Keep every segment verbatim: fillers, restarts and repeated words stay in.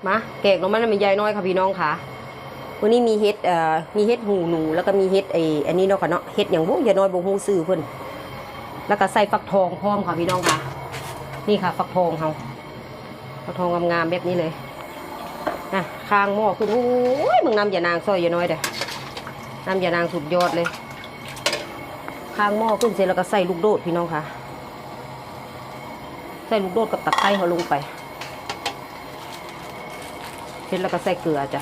มาแกงหน่อไม้นำยายน้อยค่ะพี่น้องค่ะ มื้อนี้มีเห็ด เอ่อ มีเห็ดหูหนู แล้วก็มีเห็ดไอ้อันนี้เนาะค่ะเนาะ เห็ดหยังบุ ยายน้อยบ่ฮู้ชื่อเพิ่น แล้วก็ใส่ฟักทองพร้อมค่ะพี่น้องค่ะ นี่ค่ะฟักทองเฮา ฟักทองงามๆแบบนี้เลย อ่ะ คางหม้อขึ้น โอ้ย มึงน้ำยานางซอยยายน้อยเด้อ น้ำยานางสุดยอดเลย คางหม้อขึ้นเสร็จแล้วก็ใส่ลูกโดดพี่น้องค่ะ ใส่ลูกโดดกับตะไคร้เฮาลงไป เสร็จแล้วก็ใส่เกลือจ้ะ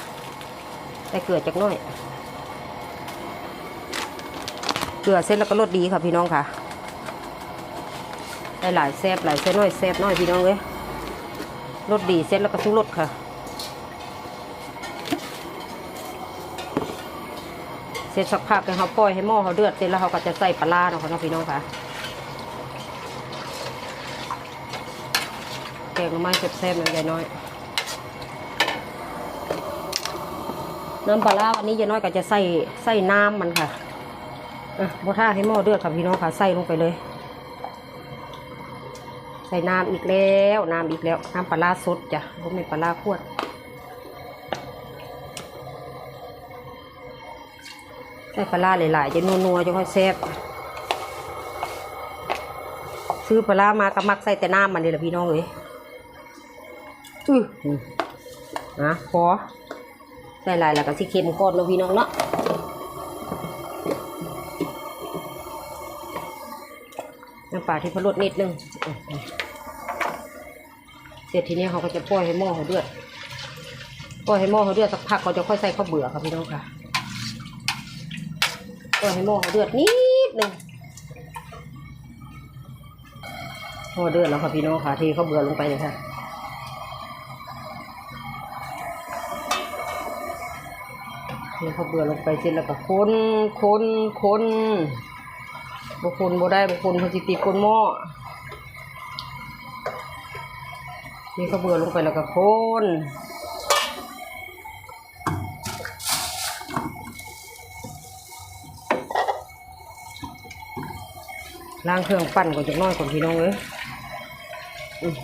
ใส่เกลือจักหน่อย เกลือเสร็จแล้วก็รสดีค่ะพี่น้องค่ะ ใส่หลายแซ่บหลาย ใส่น้อยแซ่บน้อยพี่น้องเอ้ย รสดีเสร็จแล้วก็ชูรสค่ะ เสร็จสักพักเนี่ยเฮาปล่อยให้หม้อเฮาเดือดเสร็จแล้วเฮาก็จะใส่ปลาร้าเนาะค่ะเนาะพี่น้องค่ะ แกงหน่อไม้แซ่บๆนำยายน้อย น้ำปลาร้าวันนี้ยายน้อยก็จะใส่ ใส่น้ำมันค่ะ อ่ะ บ่ท่าให้หม้อเดือดค่ะพี่น้องค่ะ ใส่ลงไปเลย ใส่น้ำอีกแล้ว น้ำอีกแล้ว น้ำปลาร้าสดจ้ะ บ่แม่นปลาร้าขวด ใส่ปลาร้าหลายๆ จะนัวๆ จะค่อยแซ่บ ซื้อปลาร้ามาก็มักใส่แต่น้ำมันนี่แหละพี่น้องเอ้ย อื้อหือ นะ พอ ใส่หลายแล้วก็สิเค็มก่อนเนาะพี่น้องเนาะ น้ำปลาทิพรสนิดนึง เสร็จทีนี้เขาก็จะปล่อยให้หม้อเขาเดือด ปล่อยให้หม้อเขาเดือดสักพักเขาจะค่อยใส่ข้าวเบื่อค่ะพี่น้องค่ะ ปล่อยให้หม้อเขาเดือดนิดนึง หม้อเดือดแล้วค่ะพี่น้องค่ะ เทข้าวเบื่อลงไปเลยค่ะ เทข้าวเบื่อลงไปเสร็จแล้วก็คน คน คน บ่คนบ่ได้ บ่คนเขาสิติดก้นหม้อ เทข้าวเบื่อลงไปแล้วก็คน ล้างเครื่องปั่นก่อนจักหน่อยก่อนพี่น้องเอ้ย อืม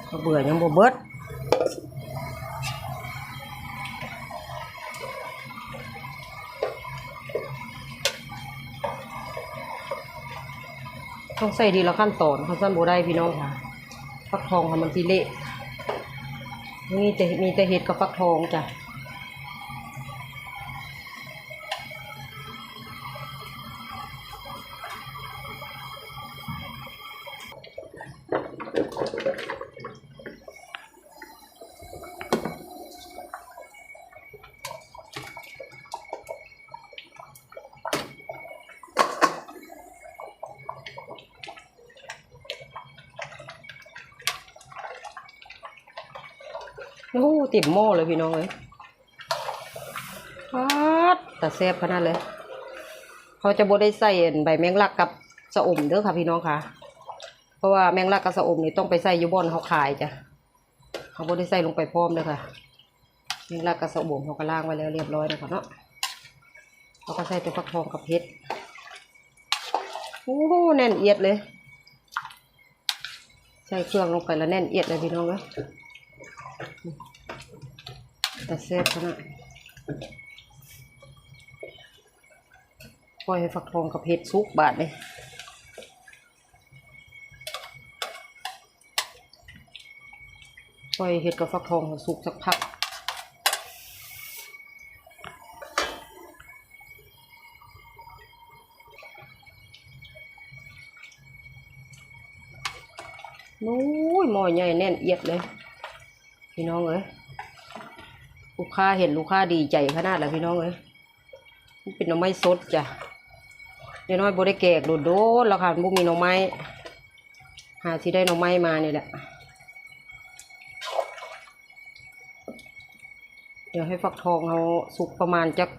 ข้าวเบื่อยังบ่เบิด ต้องใส่ทีละขั้นตอน คันซั่นบ่ได้พี่น้องค่ะ ฟักทองค่ะมันสิเละ มีแต่ มีแต่เห็ดกับฟักทองจ้ะ โอ้ เต็มหม้อเลยพี่น้องเอ้ย ป๊าด ตาแซ่บขนาดเลย เขาจะบ่ได้ใส่ใบแมงลักกับชะอมเด้อค่ะพี่น้องค่ะ เพราะว่าแมงลักกับชะอมนี่ต้องไปใส่อยู่บ่อนเขาขายจ้ะ เขาบ่ได้ใส่ลงไปพร้อมเลยค่ะ แมงลักกับชะอมเขาก็ล้างไว้แล้วเรียบร้อยแล้วค่ะเนาะ เขาก็ใส่แต่ฟักทองกับเห็ด โอ้ แน่นเอียดเลย ใส่เครื่องลงไปแล้วแน่นเอียดเลยพี่น้องเอ้ย ตาแซ่บขนาด ปล่อยให้ฟักทองกับเห็ดสุกบาดนี่ ปล่อยเห็ดกับฟักทองสุกสักพัก โอ้ย หม้อใหญ่แน่นเอียดเลย พี่น้องเอ้ย ลูกค้าเห็นลูกค้าดีใจขนาดแล้วพี่น้องเอ้ย มันเป็นหน่อไม้สดจ้ะ ยายน้อยบ่ได้แกงโดนๆแล้วค่ะ บ่มีหน่อไม้ หาสิได้หน่อไม้มานี่แหละ เดี๋ยวให้ฟักทองเราสุกประมาณจัก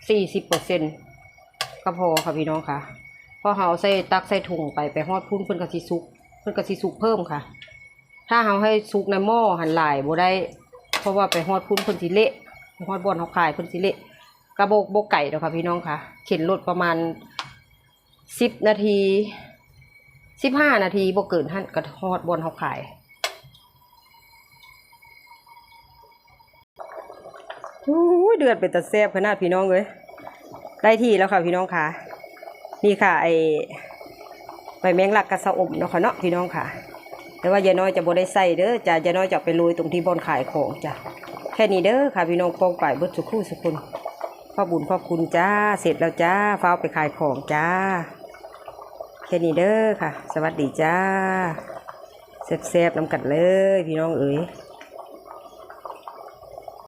สี่สิบเปอร์เซ็นต์ก็พอค่ะพี่น้องค่ะ เพราะเราใส่ตักใส่ถุงไป ไปฮอดพุ้นเพิ่นก็สิสุก เพิ่นก็สิสุกเพิ่มค่ะ ถ้าเราให้สุกในหม้อหั่นหลายบ่ได้ เพราะว่าไปฮอดพุ้นเพิ่นสิเละ ไปฮอดบ่อนเขาขายเพิ่นสิเละ ก็บ่ บ่ไกลดอกค่ะพี่น้องค่ะ เข็นรถประมาณสิบนาที สิบห้านาทีบ่เกินหั่นก็ฮอดบ่อนเขาขาย อุ้ย เดือดเป็นตาแซ่บขนาดพี่น้องเอ้ย ได้ที่แล้วค่ะพี่น้องค่ะ นี่ค่ะ ไอ้ใบแมงลักกับสะอมเนาะค่ะเนาะพี่น้องค่ะ แต่ว่ายายน้อยจะบ่ได้ใส่เด้อจ้ะ ยายน้อยจะเอาไปโรยตรงที่บ่อนขายของจ้ะ แค่นี้เด้อค่ะพี่น้อง ป้องไปเบิดสุขุสุคน ขอบบุญขอบคุณจ้า เสร็จแล้วจ้า ฟ้าวไปขายของจ้า แค่นี้เด้อค่ะ สวัสดีจ้า แซ่บๆนำกันเลยพี่น้องเอ๋ย